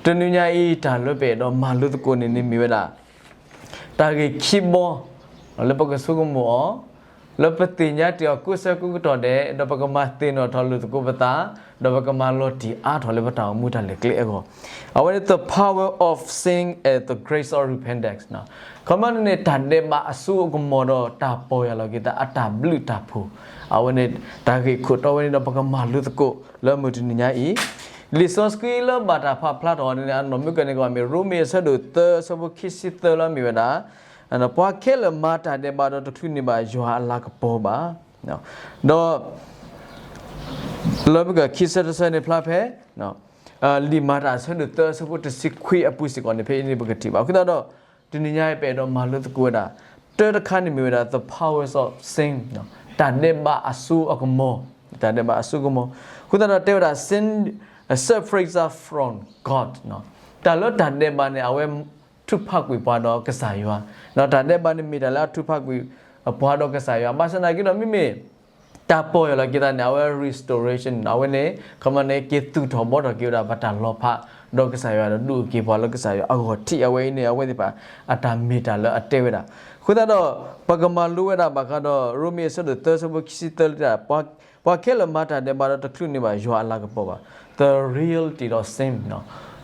တနံၤညါအံၤ တၢ်လၢပအဲၣ်ဒိးမၤလိသကိးန့ၣ်န့ၣ်မ့ၢ်ဝဲဒၣ် တၢ်ဂ့ၢ်ခံဘီ လၢပကဆိကမိၣ်အီၤ, လၢပသ့ၣ်ညါတ့ၢ်အီၤကိးဆၢကိးကတီၢ်ဒဲး ဒီးပကမၤသ့ၣ်နီၣ်ထီၣ်လိာ်သကိးပသး, ဒီးပကမၤလီၤတံၢ်အါထီၣ်လၢပတၢ်အိၣ်မူတၢ်လဲၤကျဲအဂီၢ်, အဝဲန့ၣ် the power of sin and the grace of repentance ခီမီန့ၣ် တၢ်ဒဲးဘးအစိအကမီၤဒီးတၢ်ပီၢ်ယၢ်လီၤက့ၤသးအတၢ်ဘျုးတၢ်ဖှိၣ်, အဝဲန့ၣ် တၢ်ဂ့ၢ်ခိၣ်တီဝဲန့ၣ်ဒီးပကမၤလိသကိးလၢမုၢ်တနံၤညါအံၤ, လံာ်စီဆှံလၢဘၣ်တၢ်ဖးဖျါထီၣ်န့ၣ် အနီၢ်မုၢ်ကန့ၣ်ကီးမ့ၢ် ရိမ့ၤအဆၢဒိၣ်သၢအဆၢဖိခံဆံသၢလၢအမ့ၢ်ဝဲဒၣ် ပှၤခဲလၢာ်မၤတၢ်ဒဲးဘးဒီးတချုးန့ၢ်ဘၣ်ယွၤအလၤကပီၤဘၣ်. ဒီး လၢမုၢ်ကခံဆၢတဆၢန့ၣ်ဖျါဖဲ လံာ်မၤတၢ်အဆၢဒိၣ်သၢအဆၢဖိတဆံခွံအပူၤစ့ၢ်ကီးန့ၣ် ဖဲအံၤန့ၣ်ပကထံၣ်ဘၣ်. အဃိသတးဒီး တနံၤညါအံၤပအဲၣ်ဒိးမၤလိသကိးဝဲဒၣ် တၢတခါန့ၣ်မ့ၢ်ဝဲဒၣ် the powers of sin တၢ်ဒဲးဘးအစိအကမီၤ, တၢ်ဒဲးဘးအစိကမီၤ. အဃိသတးဒီးတဲဝဲဒၣ် sin separates us from God တၢ်လၢတၢ်ဒဲးဘးန့ၣ် အဝဲထုးဖးကွံာ်ပှၤဒီးကစၢ်ယွၤ, ဒီးတၢ်ဒဲးဘးန့ၣ်မ့ၢ်တၢ်လၢအထုးဖးကွံာ်ပှၤဒီးကစၢ်ယွၤ, ဘၣ်ဆၣ်သနာ်က့ဒီး မ့မ့ၢ် တၢ်ပီၢ်ယၢ်လီၤက့ၤသးန့ၣ် အဝဲ restoration အဝဲန့ၣ် ခီမီန့ၣ် က့ၤသူၣ်ထီၣ်ဘှီထီၣ်က့ၤဝဲဒၣ်ပတၢ်လီၤဖး ဒီးကစၢ်ယွၤဒီးဒုးအိၣ်က့ၤပှၤလၢကစၢ်ယွၤအဂီၢ်ထံး အဝဲအံၤန့ၣ် အဝဲသ့ၣ်တဖၣ် အတၢ်မ့ၢ်တၢ်လၢအတဲဝဲဒၣ်. အဃိသတးဒီး ပကမၤလိဝဲဒၣ်ဘၣ်ဃးဒီး ရိမ့ၤအဆၢဒိၣ်သၢအဆၢဖိခံဆံသၢလၢတၢ် ပှၤခဲလၢာ်မၤတၢ်ဒဲးဘးဒီးတချုးန့ၢ်ဘၣ်ယွၤအလၤကပီၤဘၣ်, the reality of sin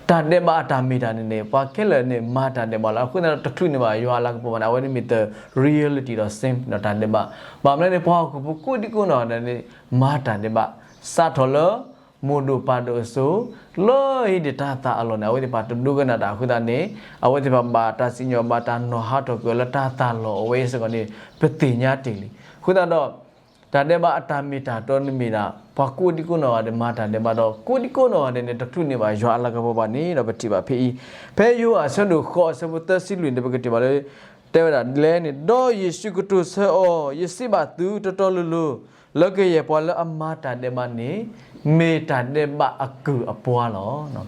တၢ်ဒဲးဘးအတၢ်မ့ၢ်တၢ်န့ၣ်န့ၣ် ပှၤခဲလၢာ်န့ၣ်မၤတၢ်ဒဲးဘးလီၤ. အဃိသတးဒီးတချုးန့ၢ်ဘၣ်ယွၤအလၤကပီၤဘၣ်န့ၣ် အဝဲန့ၣ်မ့ၢ် the reality of sin တၢ်ဒဲးဘး. ဘၣ်မနုၤန့ၣ် ပှၤဟီၣ်ခိၣ်ဖိကိးဒံကိးနီၢ်ဂၤဒဲးန့ၣ် မၤတၢ်ဒဲးဘး စးထီၣ်လၢ မိၢ်ဒိၣ်ပၢ်ဒိၣ်အစိၤ လၢဟံးန့ၢ်တၢ်သးအလီၢ်န့ၣ် အဝဲသ့ၣ်တဖၣ်တဒိကနၣ်တၢ်အဃိသတးန့ၣ် အဝဲသ့ၣ်တဖၣ်ဘၣ်တၢ်စံၣ်ညီၣ် ဘၣ်တၢ်နီၣ်ဟးထီၣ်ကွံာ်အီၤလၢတၢ်သးလီၢ်အဝဲအံၤစ့ၢ်ကီးန့ၣ် ပသ့ၣ်ညါတ့ၢ်လံ. အဃိသတးဒီး တၢ်ဒဲးဘးအတၢ်မ့ၢ်တၢ်တီန့ၣ်မ့ၢ်ဒၣ် ပှၤကိးဒံကိးနီၢ်ဂၤဒဲးမၤတၢ်ဒဲးဘးဒီး ကိးဒံကိးနီၢ်ဂၤဒဲးန့ၣ် တချုးန့ၢ်ဘၣ်ယွၤအလၤကပီၤဘၣ်န့ၣ်ဒီး ပထံၣ်ဘၣ်ဖဲအံၤ ဖဲယိၤဟၣ်အဆၢဒိၣ်ဃိးအဆၢဖိသၢဆံလွံၢ်န့ၣ် ပကထံၣ်ဘၣ်လၢ တဲဝဲဒၣ်ဒ်လဲၣ်န့ၣ် ဒီးယ့ၣ်ၡူးကတိၤဆၢအီၤ, ယစံးဘၣ်သုတီတီလိၤလိၤ လၢကယဲၢ်ပှၤလၢအမၤတၢ်ဒဲးဘးန့ၣ် မ့ၢ်တၢ်ဒဲးဘးအကုၢ်အပှၤလီၤ.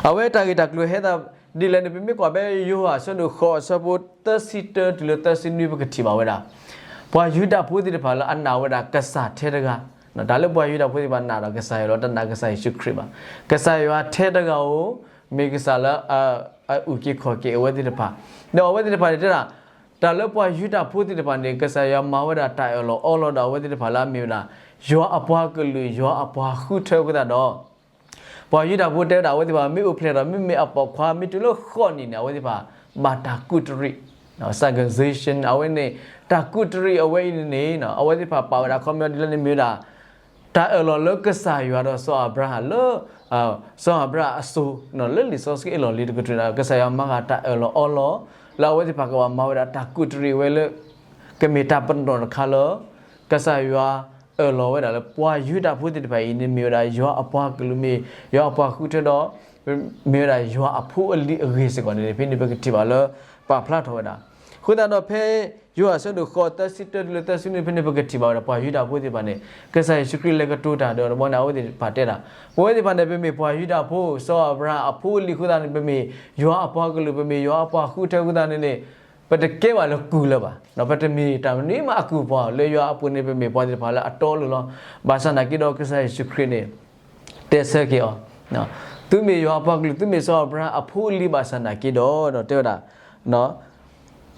အဝဲတၢ်ဂ့ၢ်တၢ်ကျိၤဟဲသးဒ်လဲၣ်န့ၣ် ပမ့ၢ်ကွၢ်ဖဲယိၤဟၣ်အဆၢဒိၣ်ဃိးအဆၢဖိသၢဆံတၢတုၤလၢသၢဆံနွံ ပကထံၣ်ဘၣ်ဝဲဒၣ် ပှၤယူဒၤဖိသ့ၣ်တဖၣ်လၢအနာ်ဝဲဒၣ်ကစၢ်ထဲတဂၤ, တၢ်လၢပှၤယူဒၤဖိသ့ၣ်တဖၣ်နာ်ဒီးကစၢ်ယွၤလီၤ တနာ်ကစၢ်ယ့ၣ်ၡူးခရံာ်ဘၣ်. ကစၢ်ယွၤထဲတဂၤဧိၤ မ့ၢ်ကစၢ်လၢ အအုၣ်က့ၤခီၣ်က့ၤအဝဲသ့ၣ်တဖၣ်, ဒီးအဝဲသ့ၣ်တဖၣ်န့ၣ်တဲဒၣ် တၢ်လၢပှၤယူဒၤဖိသ့ၣ်တဖၣ်န့ၣ် ကစၢ်ယွၤမၤဝဲဒၣ်တၢ်အၢၣ်လီၤအီလီၤဒီးအဝဲသ့ၣ်တဖၣ်လၢအမ့ၢ်ဝဲဒၣ် ယွၤအပှၤကလုာ် ယွၤအပှၤဃုထၢအဃိသတးဒီး ပှၤယူဒၤဖိတဲဝဲဒၣ် အဝဲသ့ၣ်တဖၣ်မ့ၢ်အိၣ်ဖျဲၣ်ထီၣ် မ့မ့ၢ်အပိာ်ခွါ မ့ၢ်တုၤလၢဃိးနံၣ်န့ၣ် အဝဲသ့ၣ်တဖၣ် ဘၣ်တၢ်ကူးတရံး circumcision အဝဲန့ၣ် တၢ်ကူးတရံးအဝဲအံၤန့ၣ်န့ၣ် အဝဲသ့ၣ်တဖၣ်ပာ်ဝဲဒၣ်ခီပညီဒ်လဲၣ်န့ၣ်မ့ၢ်ဝဲဒၣ် တၢ်အၢၣ်လီၤလၢကစၢ်ယွၤဒီးစီၤအၤဘြၤဟၣ်လၢ စီၤအၤဘြၤဟၣ်အစိၤ လၢလံာ်စီဆှံအလီၢ်လံၤတကတြူၢ်န့ၣ် ကစၢ်ယွၤမၤဃာ်တၢ်အၢၣ်လီၤအီလီၤ လၢအဝဲသ့ၣ်တဖၣ်ကဘၣ်မၤဝဲဒၣ်တၢ်ကူးတရံးဝဲလၢ ကမ့ၢ်တၢ်ပနီၣ်တခါလၢ ကစၢ်ယွၤအၢၣ်လီၤဝဲဒၣ်လၢပှၤယူဒၤဖိသ့ၣ်တဖၣ်အံၤန့ၣ် မ့ၢ်ဝဲဒၣ်ယွၤအပှၤကလုာ်မ့ၢ် ယွၤအပှၤဃုထၢဒီး မ့ၢ်ဝဲဒၣ်ယွၤအဖိအလံၤအဂ့ၢ်စ့ၢ်ကီးန့ၣ် ဖဲန့ၣ်ပကထံၣ်ဘၣ်လၢ ပာ်ဖျါထီၣ်ဝဲဒၣ်. အဃိသတးဒီးဖဲ ယိၤဟၣ်အဆၢဒိၣ်ဃိးသၢဆံတၢတုၤလၢသၢဆံနွံဖဲန့ၣ် ပကထံၣ်ဘၣ်ဝဲဒၣ် ပှၤယူဒၤဖိသ့ၣ်တဖၣ်န့ၣ် ကစၢ်ယ့ၣ်ၡူးခရံာ်လဲၤကတိၤတၢ်ဒီးတဘျီန့ၣ် အဝဲသ့ၣ်တဖၣ်တဲဒၣ် ပဝဲသ့ၣ်တဖၣ်န့ၣ် ပမ့ၢ်ပှၤယူဒၤဖိ စီၤအၤဘြၤဟၣ်အဖိအလံၤအဃိသတးန့ၣ် ပမ့ၢ်ယွၤအပှၤကလုာ် ပမ့ၢ်ယွၤအပှၤဃုထၢအဃိသတးန့ၣ်န့ၣ် ပတကဲဘၣ်လၢကုၢ်လၢၤဘၣ်, ပတမ့ၢ်တၢ်မနုၤမးအကုၢ်ပှၤ လၢယွၤအပူၤန့ၣ် ပမ့ၢ်ပှၤသ့ၣ်တဖၣ်လၢအတီအလိၤလီၤ. ဘၣ်ဆၣ်သနာ်က့ဒီး ကစၢ်ယ့ၣ်ၡူးခရံာ်န့ၣ် တဲဆၢက့ၤအီၤ, သုမ့ၢ်ယွၤအပှၤကလုာ် သုမ့ၢ်စီၤအၤဘြၤဟၣ်အဖိအလံၤဘၣ်ဆၣ်သနာ်က့ဒီး ဒီးတဲဝဲဒၣ်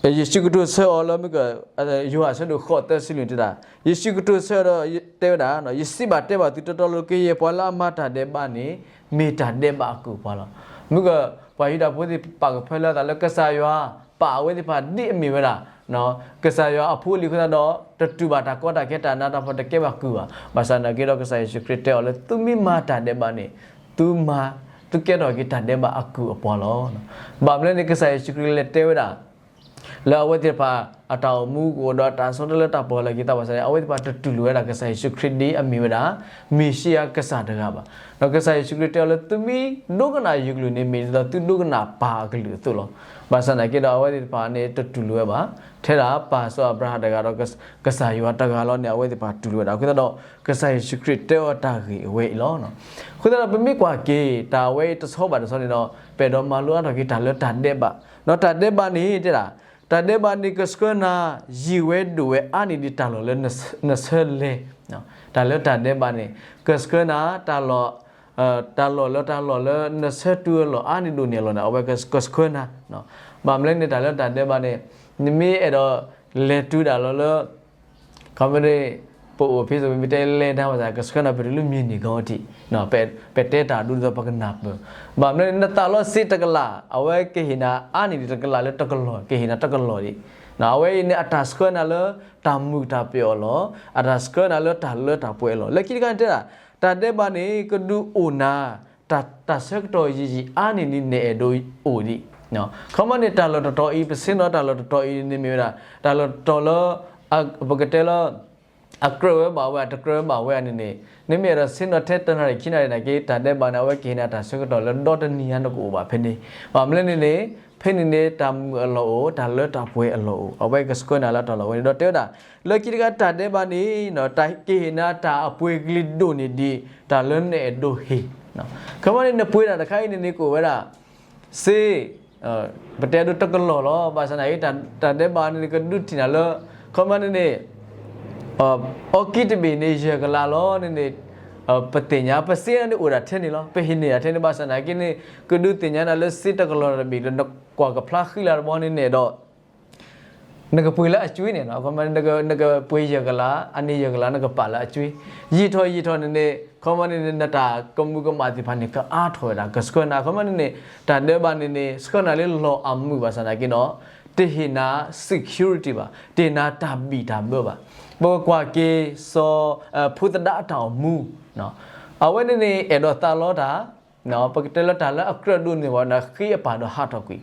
ယ့ၣ်ၡူးကတိၤဆၢအီၤလၢမုၢ်က ယိၤဟၣ်အဆၢဒိၣ်ဃိးသၢဆံလွံၢ်တဲဒၣ် ယ့ၣ်ၡူးကတိၤဆၢအီၤဒီးတဲဝဲဒၣ် ယစံးဘၣ်တဲဘၣ်သုတီတီလိၤ ကယဲၢ်ပှၤလၢအမၤတၢ်ဒဲးဘးန့ၣ် မ့ၢ်တၢ်ဒဲးဘးအကုၢ်အပှၤလီၤ. မုၢ်က ပှၤယူဒၤဖိသ့ၣ်ပာ်ကဖၢလၢအသးလၢကစၢ်ယွၤ ပာ်အဝဲသ့ၣ်တဖၣ်ဒ်အမ့ၢ်ဝဲဒၣ် ကစၢ်ယွၤအဖိအလံၤအဃိသတးဒီး တတူၢ်ဘၣ်တၢ်ကီတၢ်ခဲတၢ်နးတၢ်ဖှီၣ်တကဲဘၣ်ကုၢ်ဘၣ်. ဘၣ်ဆၣ်သနာ်က့ဒီး ကစၢ်ယ့ၣ်ၡူးခရံာ်တဲအီၤလၢ သုမ့ၢ်မၤတၢ်ဒဲးဘးန့ၣ် သုမၤ သုကဲထီၣ်က့ၤတၢ်ဒဲးဘးအကုၢ်အပှၤလီၤ. ဘၣ်မနုၤန့ၣ် ကစၢ်ယ့ၣ်ၡူးခရံာ်လဲၤတဲဝဲဒၣ် လၢအဝဲသ့ၣ်တဖၣ် အတၢ်အိၣ်မူကအိၣ်ဒီးတၢ်ဆီတလဲတၢ်ပီၢ်လၢက့ၤသးဘၣ်ဆၣ်န့ၣ် အဝဲသ့ၣ်တဖၣ်တတူၢ်လိာ်ဝဲဒၣ်ကစၢ်ယ့ၣ်ၡူးခရံာ်ဒ်အမ့ၢ်ဝဲဒၣ် မ့ၣ်ၡံအၤကစၢ်တဂၤဘၣ်. ဒီးကစၢ်ယ့ၣ်ၡူးခရံာ်တဲအီၤလၢ သုမ့ၢ်ဒိကနၣ်ယကလုၢ်န့ၣ် မ့ၢ်ဒ်သိးသုဒိကနၣ်ပၢ်အကလုၢ်အသိးလီၤ. ဘၣ်ဆၣ်သနာ်က့ဒီး အဝဲသ့ၣ်တဖၣ်န့ၣ် တတူၢ်လိာ်ဝဲဘၣ်. ထဲဒၣ်ပၢ်စီၤအၤဘြၤဟၣ်တဂၤဒီး ကစၢ်ယွၤတဂၤလီၤန့ၣ် အဝဲသ့ၣ်တဖၣ်တူၢ်လိာ်ဝဲဒၣ်. အဃိသတးဒီး ကစၢ်ယ့ၣ်ၡူးခရံာ်တဲအီၤတၢ်ဂ့ၢ်အဝဲအံၤလီၤ. အဃိသတးဒီး ပမ့ၢ်ကွၢ်က့ၤ တၢ်ဝဲအံၤတဆီဘၣ်တဆီန့ၣ်ဒီး ပအဲၣ်ဒိးမၤလိအါထီၣ်က့ၤတၢ်လၢတၢ်ဒဲးဘး, ဒီးတၢ်ဒဲးဘးန့ၣ်တဲဒၣ် တၢ်ဒဲးဘးန့ၣ် ကဆှၢနၤ ယံာ်ဝဲဒိၣ်ဝဲအါန့ၢ်ဒံးတၢ်လီၢ်လၢနဆၢလဲၤ, တၢ်လၢတၢ်ဒဲးဘးန့ၣ် ကဆှၢနၤတၢ်လီၢ် တၢ်လီၢ်လၢတၢ်လီၢ်လၢနဆၢတုၤအလီၢ်အါန့ၢ်ဒိၣ်န့ၢ်အလီၢ်န့ၣ် အဝဲကဆှၢနၤ. ဘၣ်မနုၤလဲၣ်န့ၣ် တၢ်လၢတၢ်ဒဲးဘးန့ၣ် နမ့ၢ်အဲၣ်ဒိးလဲၤတုၤဒၣ်လီၤလၢ ခီမ့ၢ်န့ၣ် ပအိၣ်ဖဲသိး ပမ့ၢ်တဲလဲၤနၤဘၣ်ဆၣ် ကဆှၢနၤပတုၤလၢ မြေညီကီး ထံး, ပတဲတၢ်ဒ်သိးပကနၢ်ပၢၢ်. ဘၣ်မနုၤန့ၣ် နသးလီစ့တကလး အဝဲကဟ့ၣ်နၤအါန့ၢ်ဒံးတကလးလၢတကလီၢ်, ကဟ့ၣ်နၤတကလီၢ်ဒံး. အဝဲအံၤန့ၣ် အတၢ်ဆှၢနၤလၢတၢ်မုာ်တၢ်ပျီၣ်အလီၢ်, အတၢ်ဆှၢနၤလၢတၢ်လၢတၢ်ပှဲၤအလီၢ်. လၢခံတခါန့ၣ်တဲဒၣ် တၢ်ဒဲးဘးန့ၣ် ကဒုးအိၣ်နၤ တၢ်ဆၢကတီၢ်ယံာ်ယံာ်အါန့ၢ်ဒံး နအဲၣ်ဒိးအိၣ်ဒံး. ခီမ့ၢ်န့ၣ် တၢ်လီၢ်တတီၤအံၤ ပဆ့ၣ်နီၤတၢ်လီၢ်တတီၤအံၤန့ၣ်မ့ၢ်ဝဲဒၣ် တၢ်လီၢ်တတီၤလၢ ပကတဲလၢ အကြၢးဝဲဘၣ်ဝဲ အတကြၢးဝဲဘၣ်ဝဲန့ၣ်န့ၣ် နမ့ၢ်အဲၣ်ဒိးဆ့ၣ်နီၤထဲတနၣ်ရံၣ်ခံနၣ်ရံၣ်နာ်က့ တၢ်ဒဲးဘးန့ၣ် အဝဲကဟ့ၣ်နၤတၢ်ဆၢကတီၢ်လၢဒီတနံၤညါနကအိၣ်ဘၣ်ဖဲန့ၣ်. ဘၣ်မနုၤလဲၣ်န့ၣ်န့ၣ် ဖဲန့ၣ်န့ၣ် တၢ်မုာ်အလီၢ်အိၣ် တၢ်လၢတၢ်ပှဲၤအလီၢ်အိၣ် အဝဲကဆှၢနၤလၢတၢ်လီၢ်ဝဲန့ၣ် ဒီးတဲဝဲဒၣ် လၢခံတခါတၢ်ဒဲးဘးန့ၣ် တၢ်ကဟ့ၣ်နၤတၢ်အပှ့ၤကလံၤဒိၣ်န့ၢ်ဒံး တၢ်လၢနအဲၣ်ဒိးဟ့ၣ်. ခီမ့ၢ်န့ၣ် နပှ့ၤတၢ်တခါအံၤန့ၣ်န့ၣ် ကအိၣ်ဝဲဒၣ် စ့ ပတဲဒိတကလီၢ်လီၤ. ဘၣ်ဆၣ်သနာ်က့ တၢ်ဒဲးဘးန့ၣ် ကဒုးထံၣ်နၤလၢ ခီမ့ၢ်န့ၣ်န့ၣ် အီကံတဘ့ၣ်န့ၣ် ယဲၢ်ကလးလီၤန့ၣ်န့ၣ် ပသ့ၣ်ညါ ပစ့န့ၣ်အိၣ်ဒၣ်ထဲန့ၣ်လီၤ. ပဟ့ၣ်န့ၢ်ဒၣ်ထဲန့ၣ် ဘၣ်ဆၣ်သနာ်က့န့ၣ် ကဒုးသ့ၣ်ညါနၤလၢစ့တကလီၢ်တဘ့ၣ်လၢ နကွၢ်ကဖျါဃံလၤတဘျီန့ၣ်န့ၣ်ဒီး နကပှ့ၤလၢအကွ့န့ၣ်လီၤ. နကပှ့ၤယဲၢ်ကလး အန့ၣ်ယဲၢ်ကလး နကပာ်လၢအကွ့ ယံာ်ထီၣ်ယံာ်ထီၣ်န့ၣ်န့ၣ် ခီမ့ၢ်န့ၣ်န့ၣ် နတၢ်ကမူၤကမၣ်သ့ၣ်တဖၣ်န့ၣ် ကအါထီၣ်ဝဲဒၣ် ကဆှၢနၤ ခီမ့ၢ်န့ၣ်န့ၣ် တၢ်ဒဲးဘးန့ၣ်န့ၣ် ဆှၢနၤလၢလီၢ်အမုာ်ဘၣ်ဆၣ်သနာ်က့ဒီး တဟ့ၣ်နၤ security ဘၣ် တဟ့ၣ်နၤတၢ်ဘံၣ်တၢ်ဘၢဘၣ်. ပကကွၢ်က့ၤစီၤ ဖိသဒါအတၢ်အိၣ်မူ အဝဲန့ၣ်န့ၣ် အဲၣ်ဒိးသးလီတၢ် ပကတဲလၢတၢ်လၢအကြၢးဒိၣ်န့ၢ်ဝဲန့ၣ် ဃ့အပၢ်ဒီးဟးထီၣ်ကွံာ်,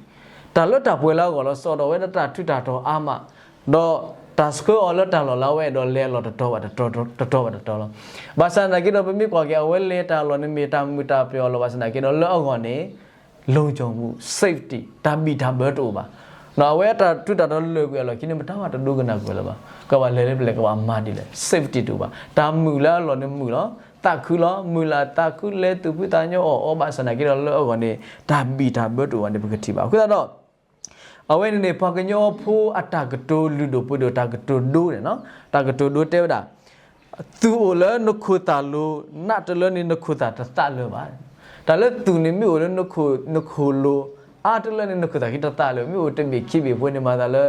တၢ်လၢတၢ်ပှဲၤလၢအဂီၢ်လီၤ စိာ်ထီၣ်ဝဲဒၣ်တၢ်ထူးတၢ်တီၤအါမး, ဒီးတၢ်ဆှၢအီၤလၢတၢ်လီၢ်လၢအဝဲအဲၣ်ဒိးလဲၤအလီၢ်တတီၤဘၣ်တတီၤ တတီၤဘၣ်တတီၤလီၤ. ဘၣ်ဆၣ်သနာ်က့ဒီး ပမ့ၢ်ကွၢ်က့ၤ အဝဲလဲၤတၢ်လီၢ်န့ၣ်မ့ၢ်တၢ်မုာ်တၢ်ပျီၣ်အလီၢ်ဘၣ်ဆၣ်သနာ်က့ဒီး လၢအဂီၢ်န့ၣ် လုံခြုံမှု safety တၢ်ဘံၣ်တၢ်ဘၢတအိၣ်ဘၣ်. အဝဲတၢ်ထူးတၢ်တီၤလၢာ်ကွံာ်အလီၢ်ခံန့ၣ် မတၤမၤတဒိကနၣ်ကွံာ်လၢၤဘၣ်, ကဘၣ်လဲၤလၢပလဲၣ် ကဘၣ်မၤဒ်လဲၣ် safety တအိၣ်ဘၣ်. တၢ်မုာ်လၢအလီၢ်န့ၣ်မုာ်လီၤ, သးခုလီၤ, မုာ်လၢသးခု လဲၤသူၣ်ဖှံသးညီအီၣ်အီဘၣ်ဆၣ်သနာ်က့ဒီး လၢအဂီၢ်န့ၣ် တၢ်ဘံၣ်တၢ်ဘၢတအိၣ်ဘၣ်န့ၣ် ပကထံၣ်ဘၣ်. အဃိသတးဒီး အဝဲန့ၣ်န့ၣ် ပှၤကညီဖိအတၢ်ကတိၤလုၢ်ဒိၣ်ပှ့ၤဒိၣ် တၢ်ကတိၤဒိန့ၣ်, တၢ်ကတိၤဒိတဲဝဲဒၣ် သူၣ်အိၣ်လၢနခိၣ်သၣ်လိၤ နးတလၢန့ၣ် နခိၣ်သၣ်တသးလၢၤဘၣ်. တၢ်လၢသူၣ်န့ၣ်မ့ၢ်အိၣ်လၢနခိၣ်လိၤ အါတလၢန့ၣ် နခိၣ်သၣ်ခံတသးလၢၤ, မ့ၢ်အိၣ်တဘ့ၣ်ခံဘ့ၣ်ဖိန့ၣ် မၤသးလၢ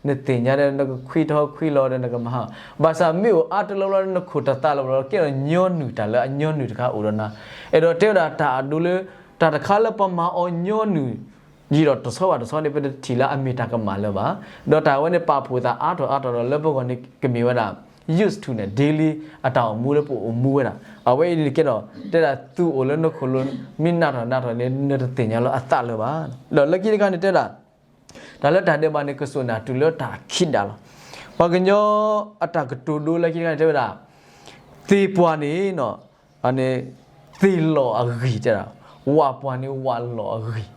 နသ့ၣ်ညါဒီး နကခွံထီခွံလီၤဒီး နကမၤဟါ, ဘၣ်ဆၣ်မ့ၢ်အိၣ်အါတလၢလီၤ နခိၣ်တသးလၢၤဘၣ်ဒီး ကဲထီၣ်ညီနုၢ်တၢ်လၢအညီနုၢ်တခါအိၣ်ဒီးနၤ. အဲၣ်ဒိးတဲဝဲဒၣ်တၢ်အဒိလၢ တၢ်တခါလၢပမၤအီၤညီနုၢ် ယံာ်ဒီးတဆီဘၣ်တဆီန့ၣ် ပတထံၣ်လၢအမ့ၢ်တၢ်ကမၣ်လၢၤဘၣ်. ဒီးတၢ်ဝဲန့ၣ် ပာ်ဖှိၣ်သးအါထီၣ်အါထီၣ်ဒီး လၢပဂီၢ်န့ၣ် ကမ့ၢ်ဝဲဒၣ် used to န့ၣ် daily အတၢ်အိၣ်မူလၢပအိၣ်မူဝဲဒၣ်. အဝဲအံၤန့ၣ်ကဲဒီး တဲဒၣ်သူၣ်အိၣ်လၢနခိၣ်လိၤ မ့ၢ်နးထီၣ်နးထီၣ်န့ၣ် နတသ့ၣ်ညါလၢအသးလၢၤဘၣ်. ဒီးလၢခံတခါန့ၣ်တဲဒၣ် တၢ်လၢတၢ်ဒဲးဘးန့ၣ် ကစိာ်နၤတုၤလၢတၢ်ခံးဒၣ်လီၤ. ပှၤကညီအတၢ်ကတိၤဒိလၢခံတခါန့ၣ် တဲဝဲဒၣ် သ့ၣ်ပှၢ်န့ၣ် သ့ၣ်လီၤအဂံၢ်တဲဒၣ်, ဝၣ်ပှၢ်န့ၣ်ဝၣ်လီၤအဂံၢ်.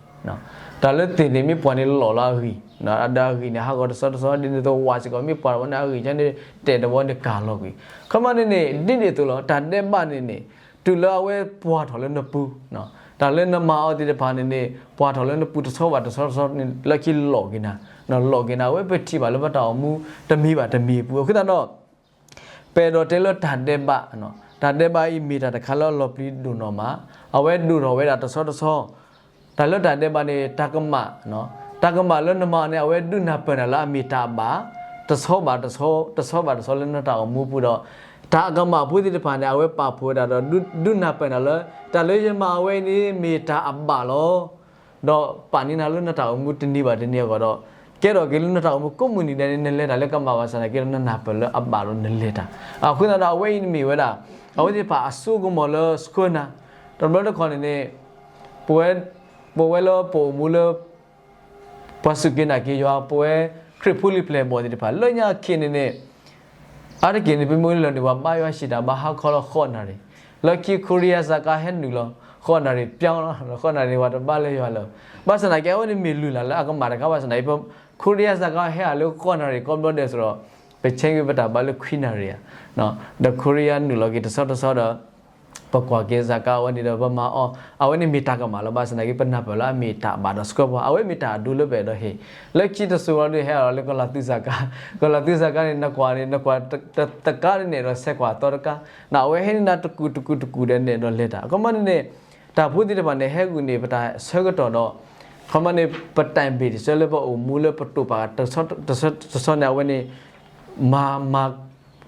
တၢ်လၢသ့ၣ်န့ၣ် မ့ၢ်ပှၢ်န့ၣ်လီၤလၢအဂံၢ်, ဒီးအဂံၢ်န့ၣ် ဟးဂီၤတဆီတဆီ ဒ်န့ၣ်အသိး ဝၣ်စ့ၢ်ကီး မ့ၢ်ပှၢ်ဝဲန့ၣ် အဂံၢ်န့ၣ် တဲာ်တဝီန့ၣ်ကၢ်လီၤကွံာ်. ခီမ့ၢ်န့ၣ်န့ၣ် ဒ်န့ၣ်အသိးလီၤ တၢ်ဒဲးဘးန့ၣ်န့ၣ် တုၤလၢအဝဲပှၢ်ထီၣ်လၢနပူၤ, တၢ်လၢနမၤအီၤသ့ၣ်တဖၣ်န့ၣ်န့ၣ် ပှၢ်ထီၣ်လၢနပူၤတဆီဘၣ်တဆီတဆီန့ၣ် လၢခံလီၤက့ၤနၤ, လီၤက့ၤနၤ အဝဲပထံၣ်ဘၣ်လၢပတၢ်အိၣ်မူတမံၤဘၣ်တမံၤအပူၤ အဃိသတးဒီး ပအဲၣ်ဒိးတဲလၢတၢ်ဒဲးဘး, တၢ်ဒဲးဘးအံၤမ့ၢ်တၢ်တခါလၢအလီၤပျံၤဒိၣ်နီၢ်မး, အဝဲဒိၣ်ထီၣ်ဝဲဒၣ်တဆီတဆီ, တၢ်လၢတၢ်ဒဲးဘးန့ၣ် တၢ်ကမၣ်, တၢ်ကမၣ်လၢနမၤအီၤန့ၣ် အဝဲဒုးနၢ်ပၢၢ်နၤလၢအမ့ၢ်တၢ်အဘၣ်, တဆီဘၣ်တဆီ, တဆီဘၣ်တဆီလၢနတၢ်အိၣ်မူပူၤဒီး တၢ်အကမၣ်ဖိသ့ၣ်တဖၣ်န့ၣ် အဝဲပာ်ဖှိၣ်ဝဲဒၣ်ဒီး ဒုးနၢ်ပၢၢ်နၤလၢ တၢ်လၢယမၤအဝဲအံၤန့ၣ် မ့ၢ်တၢ်အဘၣ်လီၤ. ဒီးပာ်န့ၢ်နၤလၢနတၢ်အိၣ်မူတနံၤဘၣ်တနံၤအဂီၢ်ဒီး ကဲထီၣ်က့ၤလၢနတၢ်အိၣ်မူကိးမုၢ်နံၤဒဲးန့ၣ် နလဲၤတၢ်လၢကမၣ်ဘၣ်ဆၣ်သနာ်က့ဒီး နနၢ်ပၢၢ်လၢအဘၣ်လီၤနလဲၤတၢ်. အဃိသတးဒီး အဝဲအံၤန့ၣ်မ့ၢ်ဝဲဒၣ် အဝဲသ့ၣ်တဖၣ်အစိကမီၤလၢဆှၢနၤ, တဘျီတခီၣ်န့ၣ်န့ၣ် ပဝဲ, ပဝဲလၢပအိၣ်မူလၢ ပှၤစူၢ်က့ၤနာ်က့ၤယွၤ ပဝဲခရံာ်ဖိလံၤပျဲၢ်ဘီၣ်သ့ၣ်တဖၣ် လၢညါခံန့ၣ်န့ၣ် အါတက့ၢ်န့ၣ် ပမ့ၢ်လီၤန့ၣ် ပှၤဘါယွၤစံးတၢ်ဘါဟါခီလၢဃိးနၣ်ရံၣ်, လၢခံ Korea စးကါဟဲနုာ်လီၤ ဃိးနၣ်ရံၣ်ပျီလီၤ, ဃိးနၣ်ရံၣ်ပှၤတဘါလၢယွၤလၢၤ. ဘၣ်ဆၣ်သနာ်က့ အဝဲန့ၣ်မ့ၢ်လုၢ်လၢ်လၢအကမၣ်တခါဘၣ်ဆၣ်သနာ်က့ Korea စးကါဟဲအါလၢဃိးနၣ်ရံၣ်ကိးဘျီဒဲးစ့ၢ်ဒီး ပဆဲးက့ၤပတၢ်ဘါလၢခွံနၣ်ရံၣ်ဧါ, ဒီး Korea နုာ်လီၤက့ၤတဆီတဆီဒီး ပကွၢ်က့ၤစးကါအဝဲန့ၣ်ဒီးပမၤအီၤ, အဝဲန့ၣ်မ့ၢ်တၢ်ကမၣ်လီၤ. ဘၣ်ဆၣ်သနာ်က့ ပနၢ်ပၢၢ်လၢအမ့ၢ်တၢ်ဘၣ်ဒီးဆှၢပှၤ, အဝဲမ့ၢ်တၢ်အဒိလၢပအဲၣ်ဒိးဟ့ၣ်. လၢခံတစိၤလီၤဒုး ဟဲအီၤလၢကီၤလၤသူစးကါ, ကီၤလၤသူစးကါန့ၣ် နကွၢ်န့ၣ် နကွၢ်တကါန့ၣ် နအဲၣ်ဒိးဆဲးကွၢ်အသီတကါ, နအဝဲဟဲန့ၢ်နၤတကူာ်တကူာ်တကူာ်ဒီး နအဲၣ်ဒိးလဲၤတၢ်. အခီပညီန့ၣ်န့ၣ် တၢ်ဖိသ့ၣ်တဖၣ်န့ၣ် ဟဲဂုာ်န့ၢ်ပတၢ်ဆၢကတီၢ်ဒီး အခီပညီန့ၣ် ပတၢ်ဘ့ၣ်တဆၢလၢပအိၣ်မူလၢပတိာ်ပာ်တဆီတဆီန့ၣ် အဝဲန့ၣ် မၤ မၤ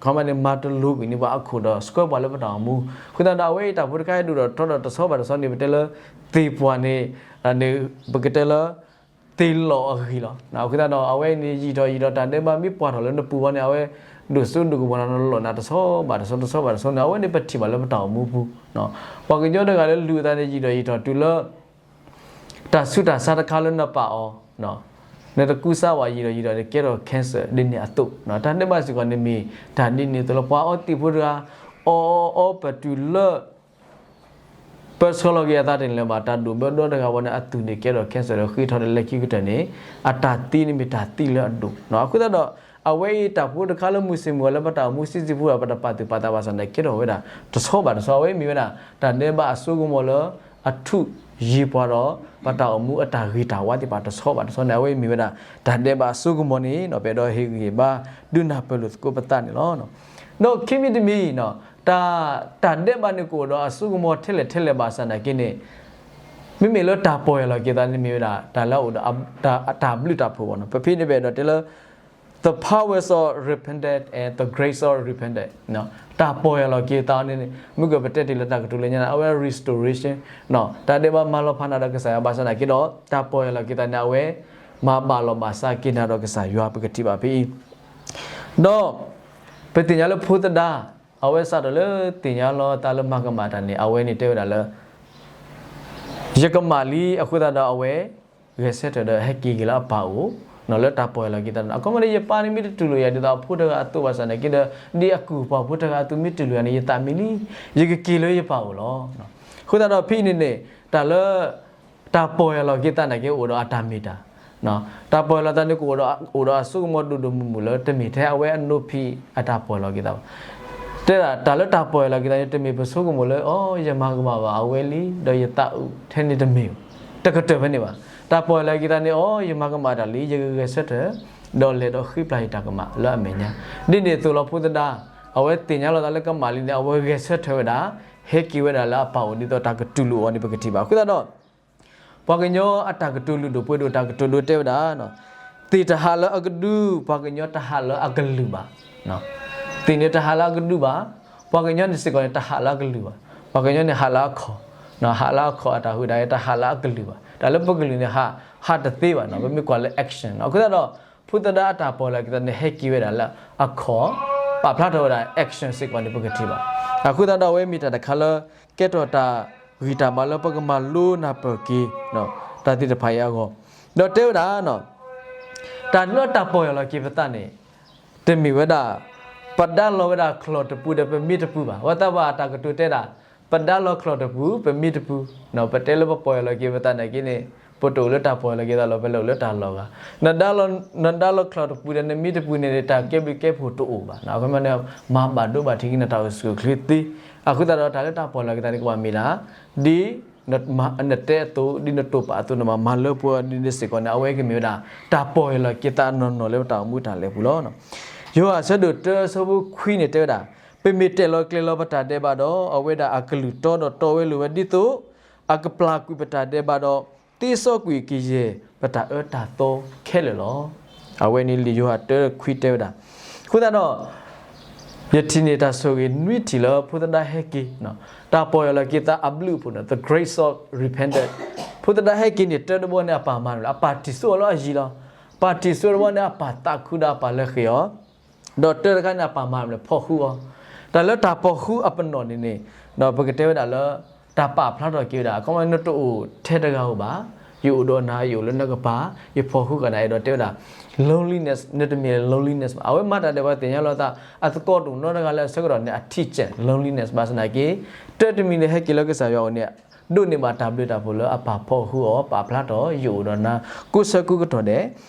အခီပညီန့ၣ် မၤတလိၤကွံာ်န့ၢ်ပှၤအခိၣ်ဒီးဆှၢပှၤလၢပတၢ်အိၣ်မူ. အဃိသတးဒီး အဝဲအံၤတၢ်ဖိတခါဟဲဒိၣ်ထီၣ်ထီထီၣ်တဆီဘၣ်တဆီန့ၣ် ပတဲလၢ သ့ၣ်ပှၢ်န့ၣ် ပကတဲလၢ သ့ၣ်လီၤအဂံၢ်လီၤ. အဃိသတးဒီး အဝဲအံၤန့ၣ် ယံာ်ထီၣ်ယံာ်ထီၣ် တၢ်ဒဲးဘးမ့ၢ်ပှၢ်ထီၣ်လၢနပူၤဘၣ်န့ၣ် အဝဲဒိၣ်စိဒိၣ်ကမီၤနၤ နလီၢ်နၤတဆီဘၣ်တဆီ တဆီဘၣ်တဆီန့ၣ် အဝဲန့ၣ်ပထံၣ်ဘၣ်လၢပတၢ်အိၣ်မူပူၤ. ပှၤကညီတဂၤလၢလူၤအသးန့ၣ် ယံာ်ထီၣ်ယံာ်ထီၣ်တုၤလၢ တၢ်ဆူးတၢ်ဆါတခါလၢနပာ်အီၤ နတကူစါဘၣ်ယံာ်ဒီးယံာ်ဒီး နကဲထီၣ် cancer ဒ်န့ၣ်အသိး, တၢ်ဒဲးဘးစ့ၢ်ကီးန့ၣ်မ့ၢ်တၢ်ဒ်န့ၣ်အသိးလီၤ. ပှၤအီသံၣ်ဖိတဂၤ အီအီပတုၤလၢ ပဆှၢလီၤက့ၤအသးတန့ၢ်လၢၤဘၣ် တၢ်ဒိၣ်ဘၢဒီတဂၤဝဲန့ၣ် အသူၣ်န့ၣ်ကဲထီၣ် cancer ဒီးဃ့ထီၣ်ဒီးလၢခံကတၢၢ်န့ၣ် အတၢ်သံန့ၣ်မ့ၢ်တၢ်သံလၢအဒိၣ်. အဃိသတးဒီး အဝဲအံၤတၢ်ဖိတခါလၢမုၢ်ဆ့ၣ်မုၢ်ဂီၤလၢပတၢ်အိၣ်မူဆံးဆံးဖိဒီး ပတပာ်သူၣ်ပာ်သးဘၣ်ဆၣ်န့ၣ် ကဲထီၣ်ဝဲဒၣ်တဆီဘၣ်တဆီ အဝဲမ့ၢ်ဝဲဒၣ် တၢ်ဒဲးဘးအစိကမီၤလၢ အထူၣ်ယံၤပှၤဒီး ပတၢ်အိၣ်မူအတၢ်ဂ့ၤတၢ်ဝါသ့ၣ်တဖၣ်တဆီဘၣ်တဆီန့ၣ် အဝဲမ့ၢ်ဝဲဒၣ် တၢ်ဒဲးဘးအစိကမီၤန့ၣ် ပအဲၣ်ဒိးဟ့ၣ်ဂံၢ်ဟ့ၣ်ဘါ ဒုးနၢ်ပၢၢ်လိာ်သကိးပသးန့ၣ်လီၤ. ဒီးခံမံၤတမံၤ တၢ်ဒဲးဘးန့ၣ်ကအိၣ်ဒီးအစိကမီၤထဲလဲၣ်ထဲလဲၣ်ဘၣ်ဆၣ်သနာ်က့န့ၣ် မ့မ့ၢ်လၢတၢ်ပီၢ်ယၢ်လီၤက့ၤသးန့ၣ်မ့ၢ်ဝဲဒၣ် တၢ်လၢအအိၣ်ဒီး တၢ်ဘျုးတၢ်ဖှိၣ်ဘၣ်န့ၣ် ပဖဲန့ၣ်ပအဲၣ်ဒိးတဲလၢ the powers of repentance and the grace of repentance တၢ်ပီၢ်ယၢ်လီၤက့ၤသးန့ၣ် မ့ၢ်ကပတဲတ့ၢ်လၢတၢ်ကတိၤလၢညါ အဝဲ restoration တၢ်ဒဲးဘးမၤလီၤဖးနၤဒီးကစၢ်ယွၤဘၣ်ဆၣ်သနာ်က့ဒီး တၢ်ပီၢ်ယၢ်လီၤက့ၤသးန့ၣ် အဝဲ မၤဘၣ်လီၤဘၣ်စးက့ၤနၤဒီးကစၢ်ယွၤ ပကထံၣ်ဘၣ်ဖဲအံၤ ဒီး ပသ့ၣ်ညါလၢဖိသဒါ အဝဲစးထီၣ်လၢသ့ၣ်ညါလီၤသးလၢမၤကမၣ်တၢ်န့ၣ် အဝဲန့ၣ်တဲဝဲဒၣ်လၢ ယကမၣ်လံ အဃိသတးဒီးအဝဲ ဂဲၤဆၢထၢၣ်ဒီးဟဲက့ၤက့ၤလၢအပၢ်အိၣ် လၢတၢ်ပီၢ်ယၢ်လီၤက့ၤသးန့ၣ် အခီပညီန့ၣ် ယပၢ်န့ၣ်မ့ၢ်တတူၢ်လိာ်ယၤဒ်သိးအဖိတဂၤအသိးဘၣ်ဆၣ်သနာ်က့ဒီး ဒ်အကူၢ်ပှၤဖိတဂၤအသိးမ့ၢ်တူၢ်လိာ်ယၤန့ၣ် ယသးမံလံ ယကက့ၤလၢယပၢ်အိၣ်လီၤ. အဃိသတးဒီးဖဲအံၤန့ၣ်န့ၣ် တၢ်လၢ တၢ်ပီၢ်ယၢ်လီၤက့ၤသးနာ်က့အိၣ်ဒီးအတၢ်မ့ၢ်တၢ် တၢ်ပီၢ်ယၢ်လီၤသးန့ၣ်ကအိၣ်ဒီး အိၣ်ဒီးအစိကမီၤဒိၣ်ဒိၣ်မုၢ်မုၢ်လၢတမ့ၢ်ထဲအဝဲအနိဖံးအတၢ်ပီၢ်ယၢ်လီၤက့ၤသးဘၣ် တဲဒၣ်တၢ်လၢတၢ်ပီၢ်ယၢ်လီၤက့ၤသးန့ၣ် တမ့ၢ်ပဆိကမိၣ်လၢ အိ ယမၤကမၣ်ဘၣ်အဝဲလံ ဒီးယသးအုးထဲန့ၣ်တမ့ၢ်ဘၣ် တကတၢၢ်ဖဲန့ၣ်ဘၣ်. တၢ်ပီၢ်ယၢ်လီၤက့ၤသးန့ၣ် အိ ယမၤကမၣ်တၢ်လံ ယကဂဲၤဆၢထၢၣ် ဒီးလဲၤဒီးဃ့ပျၢ်ယတၢ်ကမၣ်လၢအမဲာ်ညါ ဒ်န့ၣ်အသိးလီၤဖိသဒါ အဝဲသ့ၣ်ညါလီၤသးလၢကမၣ်လံန့ၣ် အဝဲဂဲၤဆၢထၢၣ်ဝဲဒၣ် ဟဲက့ၤဝဲဒၣ်လၢအပၢ်အိၣ်ဒ်သိးတၢ်ကတူၢ်လိာ်အီၤန့ၣ် ပကထံၣ်ဘၣ်. အဃိသတးဒီး ပှၤကညီအတၢ်ကတိၤလုၢ်ဒိၣ်ပှ့ၤဒိၣ်တၢ်ကတိၤဒိတဲဝဲဒၣ် သ့ၣ်တဟးလၢအကဒု ပှၤကညီတဟးလၢအကလုၢ်ဘၣ်. သ့ၣ်န့ၣ်တဟးလၢအကဒုဘၣ်, ပှၤကညီန့ၣ်စ့ၢ်ကီးန့ၣ်တဟးလၢအကလုၢ်ဘၣ်. ပှၤကညီန့ၣ်ဟးလၢအခီၣ်, ဟးလၢအခီၣ်အတၢ်ဟူးတၢ်ဂဲၤ တဟးလၢအကလုၢ်ဘၣ်. တၢ်လၢပကလုၢ်န့ၣ် ဟးတသ့ဘၣ်, ပမ့ၢ်ကွၢ်လၢ action အဃိသတးဒီး ဖိသဒါအတၢ်ပီၢ်ယၢ်လီၤက့ၤသးန့ၣ် ဟဲက့ၤဝဲဒၣ်လၢအခီၣ်, ပာ်ဖျါထီၣ်ဝဲဒၣ် action စ့ၢ်ကီးန့ၣ် ပကထံၣ်ဘၣ်. အဃိသတးဒီးအဝဲမ့ၢ်တၢ်တခါလၢ ကဲထီၣ်တၢ်ဂံၢ်တၢ်ဘါလၢပကမၤလိနၢ်ပၢၢ်က့ၤ တၢ်သ့ၣ်တဖၣ်အံၤအဂီၢ်, ဒီးတဲဝဲဒၣ် တၢ်လၢတၢ်ပီၢ်ယၢ်လီၤက့ၤပသးန့ၣ် တမ့ၢ်ဝဲဒၣ် ပဒါလီၤဝဲဒၣ်ချီၣ်တပူၤဒီးပမ့ၢ်တပူၤဘၣ်. အဝဲသ့ၣ်တဖၣ်အတၢ်ကတိၤတဲဒၣ် ပဒါလီၤချီၣ်တပူၤ ပမ့ၢ်တပူၤ, ပတဲလၢပပီၢ်ယၢ်လီၤက့ၤပသးနာ်က့န့ၣ် ပတအိၣ်လၢတၢ်ပီၢ်ယၢ်လီၤက့ၤသးလီၤ ပလဲၤအိၣ်လၢတၢ်လီၢ်ဂၤ, နဒါလီၤချီၣ်တပူၤဒီးနမ့ၢ်တပူၤန့ၣ် တၢ်ကဲဘျုးကဲဖှိၣ်တအိၣ်ဘၣ်. အခီပညီန့ၣ် မၤဘၣ်ဒိဘၣ်ထံးက့ၤနတၢ်အိၣ်ဆူၣ်အိၣ်ချ့သ့. အဃိသတးဒီးတၢ်လၢတၢ်ပီၢ်ယၢ်လီၤက့ၤသးန့ၣ် ကဘၣ်မ့ၢ်ဒၣ် ဒ် နတဲအသိး ဒ်နတိာ်ပာ်အသိး နဘၣ်မၤလၢပှဲၤဒ်န့ၣ်စ့ၢ်ကီးန့ၣ် အဝဲကမ့ၢ်ဝဲဒၣ် တၢ်ပီၢ်ယၢ်လီၤက့ၤသးနီၢ်နီၢ်လၢပတၢ်အိၣ်မူတၢ်လဲၤပူၤလီၤ. ယိၤဟၣ်အဆၢဒိၣ်တၢအဆၢဖိခွံန့ၣ်တဲဝဲဒၣ်, ပမ့ၢ်တဲလီၤကျဲၤလီၤပတၢ်ဒဲးဘးဒီး အဝဲဒၣ်အကလုၢ်တီဒီးတီဝဲလိၤဝဲဒ်သိး အကပျၢ်ကွံာ်ပတၢ်ဒဲးဘးဒီး သ့စီကွံာ်ကယဲၢ်ပတၢ်အၢတၢ်သီခဲလၢာ်လီၤ. အဝဲန့ၣ်လံာ်ယိၤဟၣ်တၢခွံတဲဝဲဒၣ်. အဃိသတးဒီး ယထံၣ်န့ၢ်တၢ်ဆိၣ်ဂ့ၤနွံထံၣ်လၢဖိသဒါဟဲက့ၤ တၢ်ပီၢ်ယၢ်လီၤက့ၤသးအဘျုးအဖှိၣ်န့ၣ် the grace of repentance. ဖိသဒါဟဲက့ၤန့ၣ် တၢ်တဘီန့ၣ် အပၢ်မၤမနုၤလဲၣ်, အပၢ်ထံၣ်ဆိအီၤလၢအယံၤလီၤ. ပၢ်ထံၣ်ဆိတဘီန့ၣ် အပၢ်သးခုဒီးအပၢ်လဲၤဃ့ၢ်အီၤ, ဒီးတၢ်တခါန့ၣ် အပၢ်မၤမနုၤလဲၣ်, ဖီၣ်ဃုအီၤ. တၢ်လၢတၢ်ဖီၣ်ဃုအပနီၣ်န့ၣ်န့ၣ် ပကတဲဝဲဒၣ်လၢ တၢ်ပာ်ဖျါထီၣ်က့ၤဝဲဒၣ် အခီပညီ နတအိၣ်ထဲတဂၤဧိၤဘၣ်, ယအိၣ်ဒီးနၤ ယအိၣ်လၢနကပၤ, ယဖီၣ်ဃုဃာ်နၤ အဲၣ်ဒိးတဲဝဲဒၣ် loneliness, နတမ့ၢ် loneliness ဘၣ်. အဝဲမၤတၢ်ဒီးပှၤသ့ၣ်ညါလီၤသး အသကိးတအိၣ်နီတဂၤလၢအဆၢကတီၢ်န့ၣ် အထံၣ်ကဲ loneliness ဘၣ်ဆၣ်သနာ်က့ တၢ်တမံၤန့ၣ် ဟဲက့ၤလၢကစၢ်ယွၤအအိၣ်န့ၣ် ဒိးန့ၢ်ဘၣ်တၢ်ဘျုးတၢ်ဖှိၣ်လၢအပၢ်ဖီၣ်ဃုအီၤ ပာ်ဖျါထီၣ် ယအိၣ်ဒီးနၤ ကိးဆၢကိးကတီၢ်ဒဲး.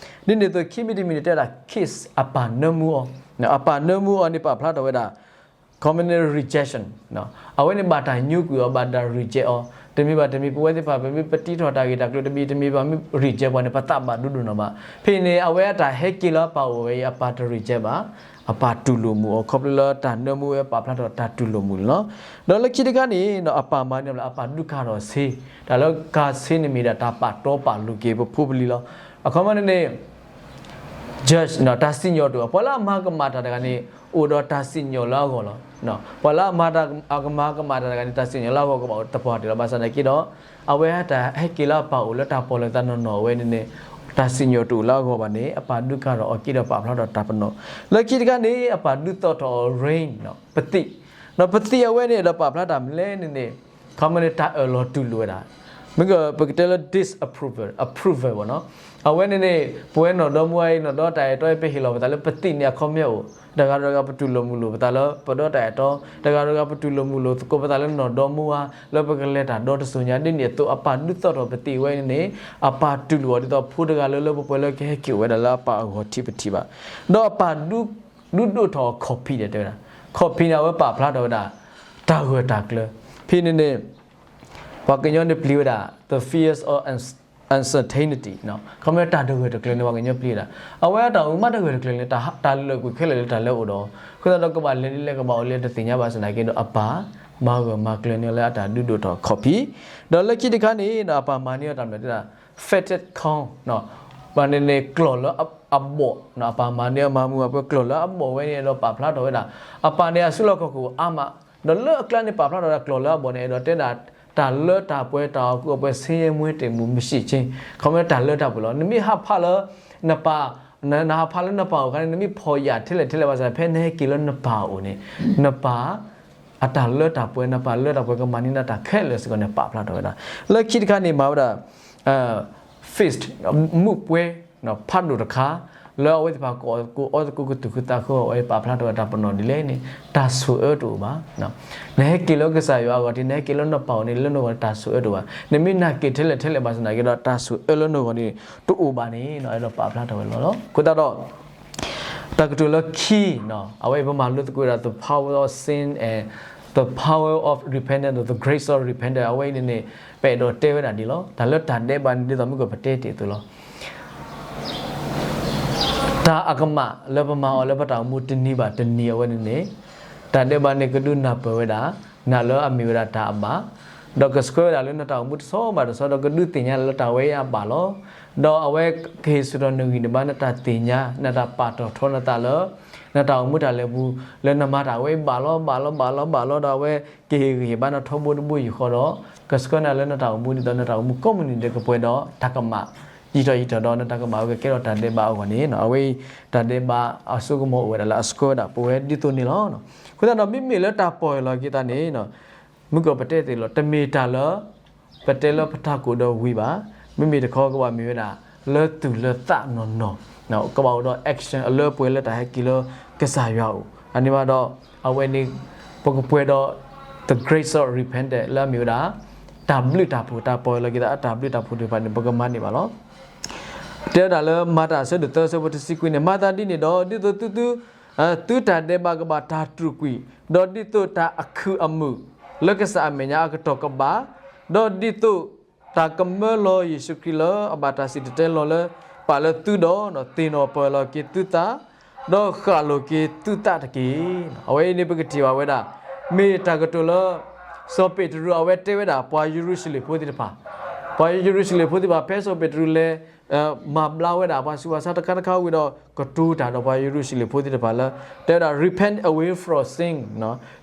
ဒ်န့ၣ်အသိး ခံမံၤတမံၤန့ၣ်တဲဝဲဒၣ် kiss အပၢ်နၢမူအီၤ, အပၢ်နၢမူအီၤန့ၣ် ပာ်ဖျါထီၣ်ဝဲဒၣ် ခီမ့ၢ်န့ၣ် rejection အဝဲန့ၣ်ဘၣ်တၢ်ညိကွံာ်အီၤ ဘၣ်တၢ် reject အီၤ, တမ့ၢ်ဘၣ်တမံၤ ပဝဲသ့ၣ်တဖၣ် ပမ့ၢ်ပတံထီၣ်တၢ်ဂ့ၢ်တၢ်ကျိၤတမံၤတမံၤဘၣ် မ့ၢ် reject ပှၤန့ၣ် ပသးဘၣ်ဒိဒိၣ်နီၢ်ဘၣ်. ဖဲအံၤန့ၣ် အဝဲအတၢ်ဟဲက့ၤလၢအပၢ်အိၣ်ဝဲအံၤ အပၢ်တ reject ဘၣ်, အပၢ်တူၢ်လိာ်မုာ်အီၤ ခီဖျိလၢတၢ်နၢမူဝဲပာ်ဖျါထီၣ်တၢ်တူၢ်လိာ်မုာ်န့ၣ်လီၤ. ဒီးလၢခံတခါန့ၣ် အပၢ်မၤန့ၢ်လၢအပၢ်ဒုးကၤထီၣ်ဆ့, တၢ်လၢကၤဆ့န့ၣ်မ့ၢ်ဒၣ်တၢ်ပာ်တီပာ်လိၤက့ၤပဖိပလံၤလီၤ. အခီပညီန့ၣ် judge တၢ်စံၣ်ညီၣ်တအိၣ်, ပှၤလၢအမၤကမၣ်တၢ်တဂၤန့ၣ် အိၣ်ဒီးတၢ်စံၣ်ညီၣ်လၢအဂီၢ်လီၤ. ပှၤလၢအမၤကမၣ်တၢ်တဂၤန့ၣ် တၢ်စံၣ်ညီၣ်လၢအဂီၢ်ကဘၣ်အိၣ်သပှၢ်တ့ၢ်လီၤ. ဘၣ်ဆၣ်သနာ်က့ဒီး အဝဲတၢ်ဟဲက့ၤလၢအပၢ်အိၣ်လၢတၢ်ပီၢ်လၢသးနီၢ်နီၢ်အဝဲန့ၣ်န့ၣ် တၢ်စံၣ်ညီၣ်တအိၣ်လၢအဂီၢ်ဘၣ်န့ၣ် အပၢ်ဒုးကၤထီၣ်အီၤက့ၤဒီးပာ်ဖျါထီၣ်တၢ်ပနီၣ်. လၢခံတခါန့ၣ် အပၢ်ဒုးသီၣ်ထီၣ်အီၤ rain ပသံၣ်, ဒီးပသံၣ်အဝဲန့ၣ်ဒီးပာ်ဖျါတၢ်မနုၤလဲၣ်န့ၣ်န့ၣ် ခီမ့ၢ်န့ၣ် တၢ်အၢၣ်လီၤတူၢ်လိာ်ဝဲဒၣ်, မ့ၢ်ကပကတဲလၢ disapproval, approval ဘၣ်နီၤ. အဝဲန့ၣ်န့ၣ် ပဝဲနီၢ်ဒီမါဝၤအံၤ နီၢ်ဒီတၢ်အဲၣ်တီအံၤ ပဟ့ၣ်လီၤပသးလၢပသံၣ်န့ၣ် အခီပညီအိၣ်, တဂၤဒီးတဂၤပတူၢ်လိာ်မုာ်လိာ်ပသးလၢ ပဒီတၢ်အဲၣ်တီ, တဂၤဒီးတဂၤပတူၢ်လိာ်မုာ်လိာ်သကိးပသးလၢနီၢ်ဒီမါဝၤ လၢပကလဲၤတၢ်ဒီတစိၤညါ ဒ်န့ၣ်အသိး အပၢ်ဒုးသီၣ်ထီၣ်ပသံၣ်ဝဲန့ၣ်န့ၣ် အပၢ်တူၢ်လိာ်အီၤဒ်သိး ဖိတဂၤလၢလၢပှဲၤပှဲၤလၢ ကဟဲက့ၤအိၣ်ဝဲဒၣ်လၢအပၢ်အဂီၢ်ထံးပထံးဘၣ်. ဒီးအပၢ်ဒုး ဒုးဒိၣ်ထီၣ်အီၤ ခီၣ်ဖံး ဒ်တဲဝဲဒၣ်, ခီၣ်ဖံးန့ၣ် အဝဲပာ်ဖျါထီၣ်ဝဲဒၣ် တၢ်ဂၢၢ်တၢ်ကျၢၤ. ဖဲန့ၣ်န့ၣ် ပှၤကညီန့ၣ်ပျံၤဝဲဒၣ် the fears of uncertainty, ခီမ့ၢ်တၢ်တဂၢၢ်တကျၢၤန့ၣ် ပှၤကညီပျံၤဝဲဒၣ်. အဝဲအတၢ်အိၣ်မူတဂၢၢ်တကျၢၤန့ၣ် တၢ်လၢာ်ကွံာ်ခဲလၢာ်လၢတၢ်လၢအအိၣ်ဒီး အဃိသတးဒီး ကဘၣ်လဲၤဒ်လဲၣ် ကဘၣ်အိၣ်လဲၣ် တသ့ၣ်ညါဘၣ်ဆၣ်သနာ်က့ဒီး အပၢ်မၤဂၢၢ်မၤကျၢၤန့ၢ်လၢအတၢ်ဒုးဒိၣ်ထီၣ်ခီၣ်ဖံး. ဒီးလၢခံတခါန့ၣ် အပၢ်မၤန့ၢ်အီၤတၢ်မနုၤတဲဒၣ် fated calm, ဘၣ်န့ၣ်န့ၣ် ကျီၢ်လၢအဘီၣ်, အပၢ်မၤန့ၢ်အီၤမၤမုာ်အပှဲၤ ကျီၢ်လၢအဘီၣ်ဝဲန့ၣ် အဲၣ်ဒိးပာ်ဖျါထီၣ်ဝဲဒၣ် အပၢ်န့ၣ် အစုလီၢ်ခီၣ်ခိၣ်အါမး, ဒီးလၢအကျါန့ၣ် ပာ်ဖျါထီၣ်ဝဲဒၣ် ကျီၢ်လၢအဘီၣ်န့ၣ် အဲၣ်ဒိးတဲဒၣ် တၢ်လၢတၢ်ပှဲၤ တၢ်အီၣ်ကူအီၣ်ပှဲၤ ဆင်းရဲမွဲတေမှု မရှိခြင်း, ခီမ့ၢ်တၢ်လၢတၢ်ပှဲၤလီၤ. နမ့ၢ်ဟးဖးလၢ နပၢ် နဟးဖးလၢနပၢ်အိၣ်အခါန့ၣ် နမ့ၢ်ဖီၣ်ယာ်ထဲလဲၣ်ထဲလဲၣ်ဘၣ်ဆၣ် ဖဲနဟဲက့ၤလၢနပၢ်အအိၣ်န့ၣ် နပၢ် အတၢ်လၢတၢ်ပှဲၤ နပၢ်လၢတၢ်ပှဲၤ ကမၤန့ၢ်နၤတၢ်ခဲလၢာ်စ့ၢ်ကီးန့ၣ် ပာ်ဖျါထီၣ်ဝဲဒၣ်. လၢခံတခါန့ၣ် မၤဝဲဒၣ် feast, မူးပွဲ ဖးဒိၣ်တခါ လၢအဝဲသ့ၣ်တဖၣ်ကိးသကိးအီသကိး ကသူၣ်ခုသးခုအီၤ အဝဲပာ်ဖျါထီၣ်ဝဲတၢ်ပနီၣ်ဒ်လဲၣ်န့ၣ် တၢ်ဆိၣ်အၢတအိၣ်ဘၣ်. နဟဲက့ၤလၢကစၢ်ယွၤအဂီၢ် နဟဲက့ၤလၢနပၢ်အအိၣ်န့ၣ် လၢနဂီၢ်န့ၣ် တၢ်ဆိၣ်အၢတအိၣ်ဘၣ်. နမ့ၢ်နာ်က့ၤထဲလဲၣ်ထဲလဲၣ်ဘၣ်ဆၣ်သနာ်က့ဒီး တၢ်ဆိၣ်အၢလၢနဂီၢ်န့ၣ် တအိၣ်ဘၣ်န့ၣ် အဲၣ်ဒိးပာ်ဖျါထီၣ်ဝဲလီၤ. အဃိသတးဒီး တၢ်ကတိၤလၢခံ အဝဲအံၤပမၤလိသကိးဝဲဒၣ် the power of sin and the power of repentance, the grace of repentance အဝဲအံၤန့ၣ်န့ၣ် ပအဲၣ်ဒိးတဲဝဲဒၣ်ဒ်လီၤ. တၢ်လၢတၢ်ဒဲးဘးန့ၣ် ဒ်သိးမုၢ်ကီၢ်ပတဲတ့ၢ်အသိးလီၤ. တၢ်အကမၣ်လၢပမၤအီၤလၢပတၢ်အိၣ်မူတနံၤဘၣ်တနံၤအဝဲန့ၣ်န့ၣ် တၢ်ဒဲးဘးန့ၣ် ကဒုးနၢ်ပၢၢ်ဝဲဒၣ် နၤလၢအမ့ၢ်ဝဲဒၣ်တၢ်အဘၣ်, ဒီးကဆှၢဝဲဒၣ်လၢနတၢ်အိၣ်မူတဆီဘၣ်တဆီ ဒီးကဒုးသ့ၣ်ညါလၢတၢ်ဝဲအံၤအဘၣ်လီၤ. ဒီးအဝဲကဟ့ၣ်ဆူၣ်ထီၣ်နဂံၢ်နဘါ နတၢ်သ့ၣ်ညါ နတၢ်ပာ်တီၢ်ထီနသးလၢ နတၢ်အိၣ်မူတၢ်လဲၤပူၤ လၢနမၤတၢ်ဝဲအံၤဘၣ်လီၤ ဘၣ်လီၤ ဘၣ်လီၤ ဘၣ်လီၤ ဒီးအဝဲကဟ့ၣ်ဂံၢ်ဟ့ၣ်ဘါနၤထီဘိတဘိယူၢ်ဃီဒီး ကဆှၢနၤလၢနတၢ်အိၣ်မူဒ်သိး နတၢ်အိၣ်မူကိးမုၢ်နံၤဒဲးကပှဲၤဒီးတၢ်ကမၣ် ယံာ်ထီၣ်ယံာ်ထီၣ်ဒီး နတၢ်ကမၣ်ဝဲကကဲထီၣ်တၢ်ဒဲးဘးအဂီၢ်န့ၣ် အဝဲအံၤ တၢ်ဒဲးဘးအစိကမီၤအိၣ်ဝဲဒၣ်လၢအဆှၢဝဲဒၣ်ပဝဲဒ်သိးန့ၣ်လီၤ. အဃိသတးဒီး မ့မ့ၢ်လၢတၢ်ပီၢ်ယၢ်လီၤက့ၤသးန့ၣ် မုၢ်ကီၢ်ပတဲတ့ၢ်လီၤ တမ့ၢ်တၢ်လၢ ပတဲလၢပထးခိၣ်ဒီးဝံၤဘၣ်, မ့မ့ၢ်တခီကဘၣ်မ့ၢ်ဝဲဒၣ် လၢသူၣ်လၢသးနီၢ်နီၢ်, ကဘၣ်အိၣ်ဒီး action အလၢပှဲၤလၢတၢ်ဟဲက့ၤလၢကစၢ်ယွၤအအိၣ်, အန့ၣ်ဘၣ်ဒီး အဝဲန့ၣ် ပကပှဲၤဒီး the grace of repentance လၢအမ့ၢ်ဝဲဒၣ် တၢ်ဘျုးတၢ်ဖှိၣ် တၢ်ပီၢ်ယၢ်လီၤက့ၤသး အတၢ်ဘျုးတၢ်ဖှိၣ်သ့ၣ်တဖၣ်န့ၣ် ပကမၤန့ၢ်ဘၣ်လီၤ. တဲဝဲဒၣ်လၢ မၤတၢ်အဆၢဒိၣ်သၢ အဆၢဖိတဆံခွံန့ၣ် မၤသးဒ်န့ၣ်ဒီး ဒ်သိးသု သုတၢ်ဒဲးဘးကဘၣ်တၢ်တြူာ်ကွံာ်, ဒီးဒ်သိးတၢ်အခုၣ်အမုာ် လၢကစၢ်အမဲာ်ညါအကတီၢ်ကဘၣ်, ဒီးဒ်သိးတၢ်ကမၢလီၤယ့ၣ်ၡူးခရံာ်လၢအဘၣ်တၢ်စံၣ်တဲၤတဲလီၤလၢပၢ်လၢသုဒီး သ့ၣ်နီၣ်ပၢၢ်လီၤက့ၤသုသး, ဒီးဃၣ်လိာ်က့ၤသုသးတက့ၢ်. အဝဲအံၤန့ၣ်ပကထံၣ်ဘၣ်ဝဲဒၣ် မ့ၢ်တၢ်ကတိၤလၢ စီၤပ့းတရူးအဝဲတဲဝဲဒၣ် ပှၤယရူၤၡလ့ၣ်ဖိသ့ၣ်တဖၣ်, ပှၤယရူၤၡလ့ၣ်ဖိသ့ၣ်တဖၣ် ဖဲစီၤပ့းတရူးလဲၤ မၤဘျါဝဲဒၣ်ပှၤဆူးပှၤဆါတခါတခါဝံၤဒီး ကတိၤတၢ်ဒီးပှၤယရူၤၡလ့ၣ်ဖိသ့ၣ်တဖၣ်လၢ တဲဝဲဒၣ် repent away from sin,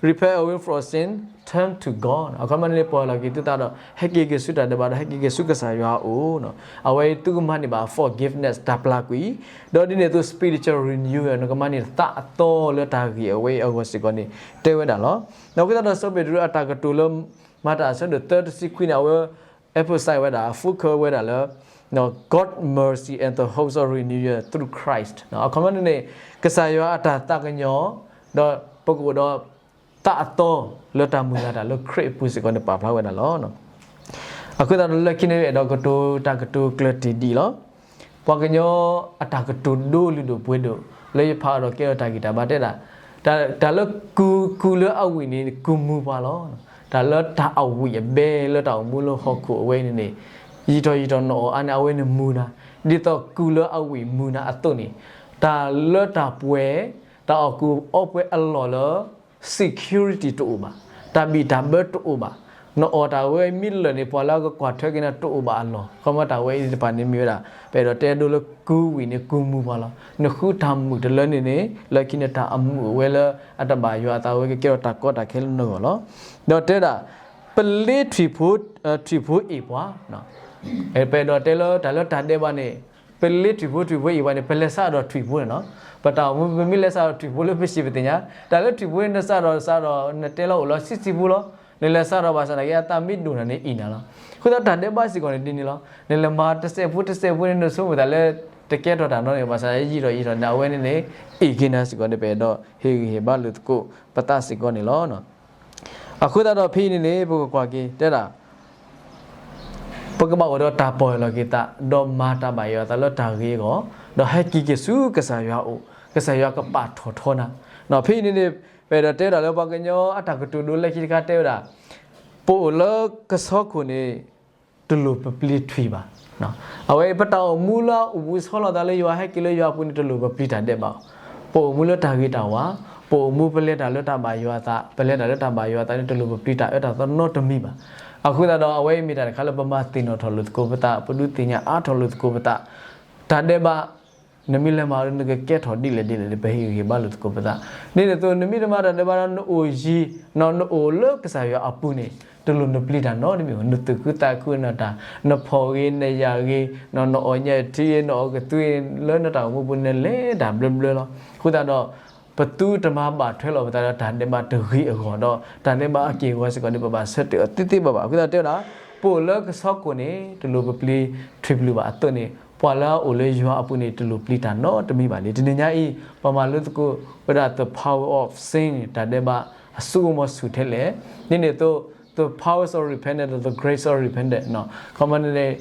repent away from sin, turn to God အခီပညီန့ၣ် ပီၢ်ယၢ်လီၤက့ၤသုသးဒီး ဟဲက့ၤက့ၤဆူတၢ်ဒဲးဘးဒီး ဟဲက့ၤက့ၤဆူကစၢ်ယွၤအအိၣ်, အဝဲအံၤသုကမၤန့ၢ်ဘၣ် forgiveness တၢ်ပျၢ်ကွံာ်, ဒီးဒ်န့ၣ်အသိး spiritual renewal နကမၤန့ၢ်သးအသီလၢတၢ်ဂ့ၢ်အဝဲအံၤအဂီၢ်စ့ၢ်ကီးန့ၣ် တဲဝဲဒၣ်လီၤ. အဃိသတးဒီး စီၤပ့းတရူးအတၢ်ကတိၤလၢ မၤတၢ်အဆၢဒိၣ်သၢ တဆံခွံန့ၣ် အဝဲ emphasize ဝဲဒၣ် focus ဝဲဒၣ်လၢ God's mercy and the hope of renewal through Christ အခီပညီန့ၣ် ကစၢ်ယွၤအတၢ်သးကညီၤ ဒီးပကအိၣ်ဒီးသးအသီလၢတၢ်မုၢ်လၢ်တၢ်လၢခရံာ်အပူၤစ့ၢ်ကီးန့ၣ် ပာ်ဖျါဝဲဒၣ်လီၤ. အဃိသတးဒီးလၢခံန့ၣ် အဲၣ်ဒိးကတိၤတၢ်ကတိၤကျၢၢ်တံၢ်ဒ်အံၤလီၤ. ပှၤကညီအတၢ်ကတိၤဒိလုၢ်ဒိၣ်ပှ့ၤဒိၣ် လၢယဖးအီၤဒီးကဲထီၣ်တၢ်ဂံၢ်တၢ်ဘါတဲဒၣ် တၢ်လၢကုၢ်လၢအဝံၣ်န့ၣ် ကုၢ်မုာ်ပှၤလီၤ. တၢ်လၢတၢ်အဝံၣ်အဘဲလၢတၢ်အိၣ်မူလၢဟီၣ်ခိၣ်အဝဲန့ၣ်န့ၣ် ယံာ်ထီၣ်ယံာ်ထီၣ်နအီၣ်အါန့ၣ် အဝဲန့ၣ်မုာ်နၤ, ဒ်သိးကုၢ်လၢအဝံၣ်မုာ်နၤအသိးန့ၣ် တၢ်လၢတၢ်ပှဲၤ တၢ်အီၣ်ကူအီပှဲၤအလီၢ်လၢ security တအိၣ်ဘၣ်, တၢ်ဘံၣ်တၢ်ဘၢတအိၣ်ဘၣ်, နအီၣ်တၢ်ဝဲမ့ၢ်လၢာ်န့ၣ် ပှၤလၢအကကွၢ်ထွဲက့ၤနၤတအိၣ်ဘၣ်အလီၢ်, ခီမီတၢ်ဝဲအံၤတဖၣ်န့ၣ်မ့ၢ်ဝဲဒၣ် ပအဲၣ်ဒိးတဲဒိလၢကုၢ်ဝံၣ်န့ၣ် ကုၢ်မုာ်ပှၤလီၤ. နဃုတၢ်မုာ်တလၢန့ၣ်န့ၣ် လၢခံန့ၣ်တၢ်အမုာ်အဝဲလၢအတဘၣ်ယွၤအသးဝဲကကဲထီၣ်တၢ်ကီတၢ်ခဲလၢနဂီၢ်လီၤ. ဒီးတဲဒၣ် ပလ့ထွံၣ်ဖိ, ထွံၣ်ဖိအ့ၣ်ပှၤ ပအဲၣ်ဒိးတဲလၢတၢ်လၢတၢ်ဒဲးဘးန့ၣ် ပလ့ထွံၣ်ဖိထွံၣ်ဖိအ့ၣ်ပှၤန့ၣ် ပလဲၤစးဒီးထွံၣ်ဖိန့ၣ်လီၤ. ပတၢ်အိၣ်မူပမ့ၢ်လဲၤစးဒီးထွံၣ်ဖိလၢပစံးပသ့ၣ်ညါ, တၢ်လၢထွံၣ်ဖိန့ၣ်နစးဒီးစးဒီးနတဲလီၤအိၣ်လီၤဆံးဆံးဖိလီၤ. နလဲၤစးဒီးဘၣ်ဆၣ်သနာ်က့ အသးမ့ၢ်ဒိၣ်နၤန့ၣ်အ့ၣ်နၤလီၤ. အဃိသတးတၢ်ဒဲးဘးစ့ၢ်ကီးန့ၣ်ဒ်န့ၣ်လီၤ. နလဲၤမၤတစဲးဖိတစဲးဖိန့ၣ် နဆိကမိၣ်သးလၢ တကဲထီၣ်တၢ်နီတမံၤဘၣ်ဆၣ် ယံာ်ထီၣ်ယံာ်ထီၣ်န့ၣ် အဝဲန့ၣ်န့ၣ် အ့ၣ်က့ၤနၤစ့ၢ်ကီးန့ၣ် ပအဲၣ်ဒိးဟ့ၣ်ဂံၢ်ဟ့ၣ်ဘါလိာ်သကိးပသးစ့ၢ်ကီးန့ၣ်လီၤ. အဃိသတးဒီးဖဲအံၤန့ၣ်န့ၣ် ပကကွၢ်က့ၤတဲဒၣ် ပကဘၣ်အိၣ်ဒီးတၢ်ပီၢ်ယၢ်လီၤက့ၤသး ဒီးမၤတၢ်ဘၣ်ယွၤအသးလၢတၢ်ဂ့ၤအဂီၢ်, ဒီးဟဲက့ၤက့ၤဆူကစၢ်ယွၤအအိၣ်, ကစၢ်ယွၤကပာ်ထီၣ်ထီနၤ. ဖဲအံၤန့ၣ်န့ၣ် ပအဲၣ်ဒိးတဲဒၣ်လၢပှၤကညီအတၢ်ကတိၤဒိလၢခံတခါတဲဝဲဒၣ် ပအိၣ်လၢကဆီခိၣ်န့ၣ် တလိၣ်ပပျံၤထွံၣ်ဘၣ်. အဝဲပတၢ်အိၣ်မူလၢအအိၣ်မူဆီလီၤသးလၢယွၤ ဟဲက့ၤလၢယွၤအပူၤန့ၣ် တလိၣ်ပပျံၤတၢ်ဒဲးဘး, ပအိၣ်မူလၢတၢ်ဂ့ၤတၢ်ဝါ, ပအိၣ်မူပလဲၤတၢ်လၢတၢ်ဘၣ်ယွၤအသး, ပလဲၤတၢ်လၢတၢ်ဘၣ်ယွၤအသးန့ၣ် တလိၣ်ပပျံၤတၢ်အၢတၢ်သီနီတမံၤဘၣ်. အဃိသတးဒီး အဝဲအံၤမ့ၢ်တၢ်တခါလၢပမၤသ့ၣ်နီၣ်ထီၣ်လိာ်သကိးပသး, ပဒုးသ့ၣ်ညါအါထီၣ်လိာ်သကိးပသး, တၢ်ဒဲးဘး နမ့ၢ်လဲၤမၤအီၤဒီး နကကဲထီၣ်ဒ်လဲၣ်ဒ်လဲၣ်န့ၣ် ပဟ့ၣ်ဂံၢ်ဟ့ၣ်ဘါလိာ်သကိးပသး. ဒ်န့ၣ်အသိး နမ့ၢ်တမၤတၢ်ဒဲးဘးဒီး နအိၣ်ယံၤ, နအိၣ်လၢကစၢ်ယွၤအပူၤန့ၣ် တလိၣ်နပျံၤတၢ်နီတမံၤဘၣ်. နသူၣ်ခုသးခုနတၢ်, နဖှီၣ်ဂ့ၤ နယာ်ဂ့ၤ, နအီၣ်ညၣ်ထံဂ့ၤ နအီၣ်ကသူဂ့ၤ လၢနတၢ်အိၣ်မူပူၤ နလဲၤတၢ်ဘျၢဘျၢလီၤ. အဃိသတးဒီး ပသုတမၤဘၣ်ထွဲလီၤပသးဒီးတၢ်ဒဲးဘးတဂ့ၤအဂီၢ်ဒီး တၢ်ဒဲးဘးအက့ၢ်အဂီၤစ့ၢ်ကီးန့ၣ် ပဘၣ်ဆၢတဲာ်အီၤသ့သ့ဘၣ်ဘၣ်. အဃိသတးတဲဝဲဒၣ် ပအိၣ်လၢကဆီခိၣ်န့ၣ် တလိၣ်ပပျံၤထွံၣ်ပျုၢ်ဘၣ်အသိးန့ၣ် ပှၤလၢအအိၣ်လၢယွၤအပူၤန့ၣ် တလိၣ်ပျံၤတၢ်နီတမံၤဘၣ်န့ၣ် တနံၤညါအံၤ ပမၤလိသကိးဝဲဒၣ် the power of sin တၢ်ဒဲးဘးအစိကမီၤဆူၣ်ထဲလဲၣ်, ဒ်န့ၣ်အသိး the powers of repentance, the grace of repentance ခီမီန့ၣ်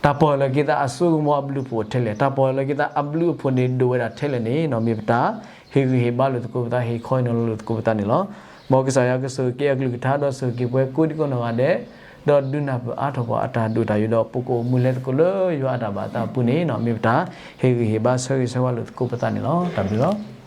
တၢ်ပီၢ်ယၢ်လီၤက့ၤသးအစိကမီၤအဘျုးအဖှိၣ်ထဲလဲၣ်, တၢ်ပီၢ်ယၢ်လီၤက့ၤသးအဘျုးအဖှိၣ်န့ၣ် ဒိၣ်ဝဲဒၣ်ထဲလဲၣ်န့ၣ် မ့ၢ်ပတၢ်ဟ့ၣ်ဂံၢ်ဟ့ၣ်ဘါလိာ်သကိးပသး ဟ့ၣ်ခီဟ့ၣ်နီၤလိာ်သကိးပသးန့ၣ်လီၤ. မ်ကစၢ်ယွၤကဆိၣ်ဂ့ၤက့ၤအကလုၢ်ကထါဒီးဆိၣ်ဂ့ၤက့ၤပှၤကိးဒံကိးနီၢ်ဂၤဒဲး, ဒီးဒုးနၢ်ပၢၢ်အါထီၣ်ပှၤအတၢ်ဒိၣ်တၢ်ယိာ်ဒီး ပကအိၣ်မူလဲၤသကိးလၢယွၤအတၢ်ဘၣ်သးအပူၤန့ၣ် မ့ၢ်ပတၢ်ဟ့ၣ်ဂံၢ်ဟ့ၣ်ဘါဆၢဂ့ၤဆၢဝါလိာ်သကိးပသးန့ၣ်လီၤ. တၢ်ဘျုးလီၤ.